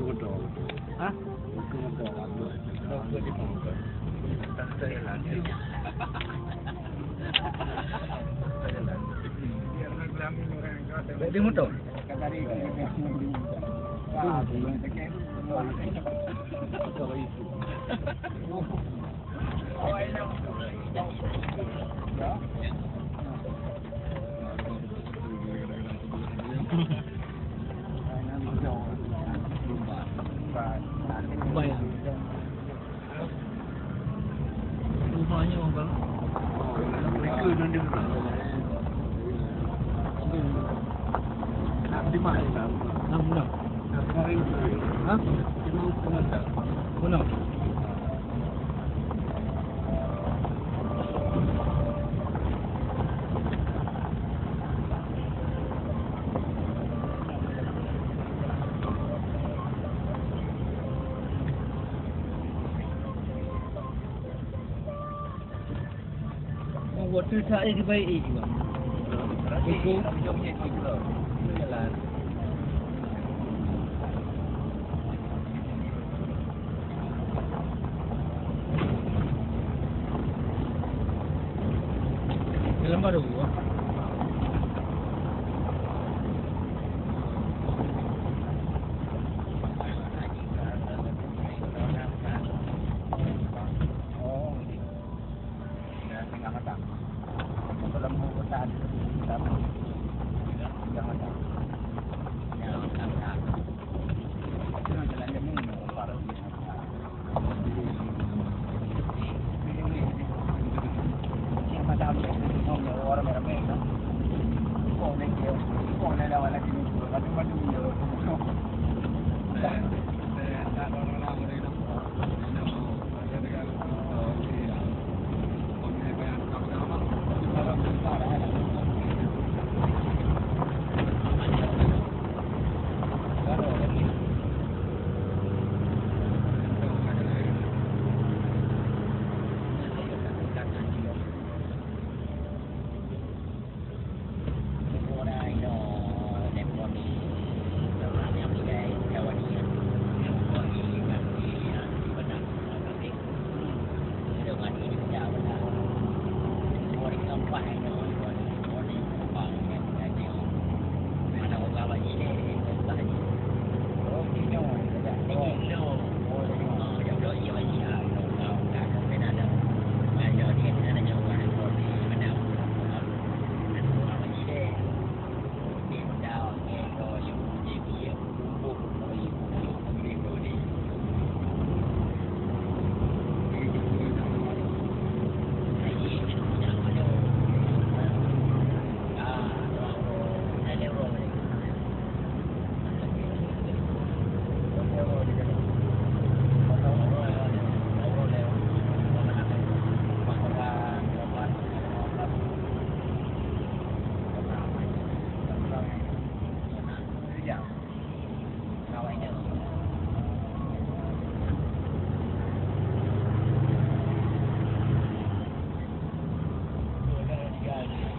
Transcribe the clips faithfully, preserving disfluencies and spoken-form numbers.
Hah? Di motor? Bayang. Rumahnya orang galak. Mereka dan dia. Di mana? Enam, enam. Hah? Enam. Waktu tak ada dibaik juga. Itu. Jalan. Dalam baru. Oh, ini. Dah tengah matang. Dalam buku tak ada. Tengah matang. Ya, matang. Itu nak jalan jamu, Pak.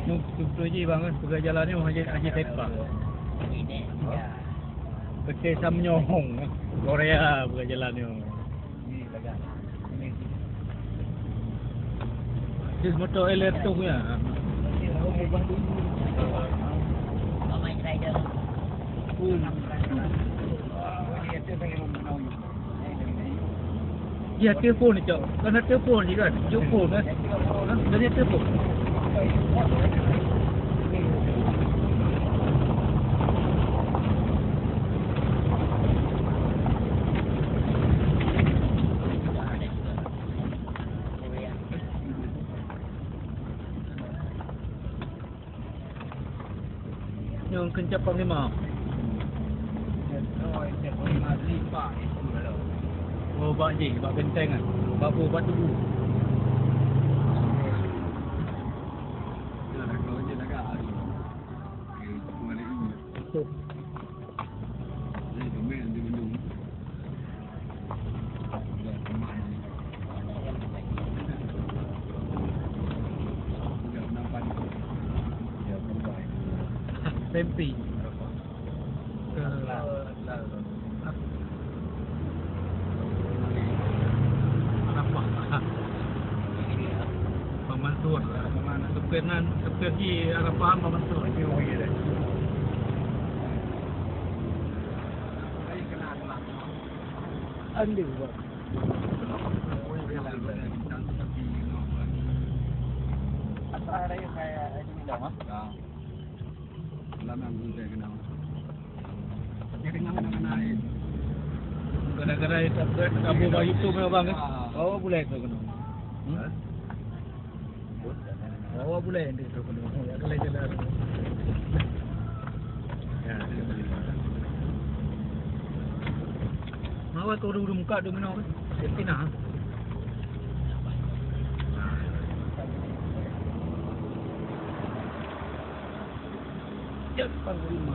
Nyoe beutôi jih bang, kan, peugah jalan nyoe hana, hana tepa. Peuté Samyong, Korea peugah jalan nyoe. Sis motor eler tu ya. Dia telepon ni, Cok. Kan ada telepon ni kan? Cok phone kan? Ha? Dia telepon. Nyang kencap panglima. Oh, bak jih, bak genteng kan. Bak bu, bak tubu. Tempe. Ke, Nan seperti arah paham apa maksud? Andi, Bang. Apa hari saya ini dah, Mas? Ya. Lama belum saya kenal. Tapi dengan anak-anak lain. Gara-gara itu, kamu buka YouTube ya, Bang, ya? Ah. Oh, boleh itu kena. Hmm? Hah? Oh, boleh nanti tu kena. Ya, kalau jalan. Ya, dia boleh. Mawa tu ureueng muka dua minoe. Senti nah. Cek panglima.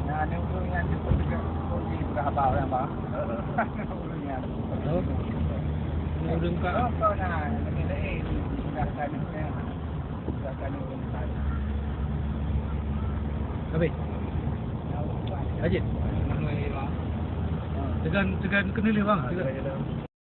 Nah, ni ureueng nyan jemput juga, jemput di Brahaba orang, Bang. Heeh. Ureueng nyan. Oh. Ni ureueng ka. Oh, kau nah, lagi lain. Sudah tanya saya. Sudah tanya saya. Habis? Lanjut. Tekan, tekan kena leh, Bang. Tekan.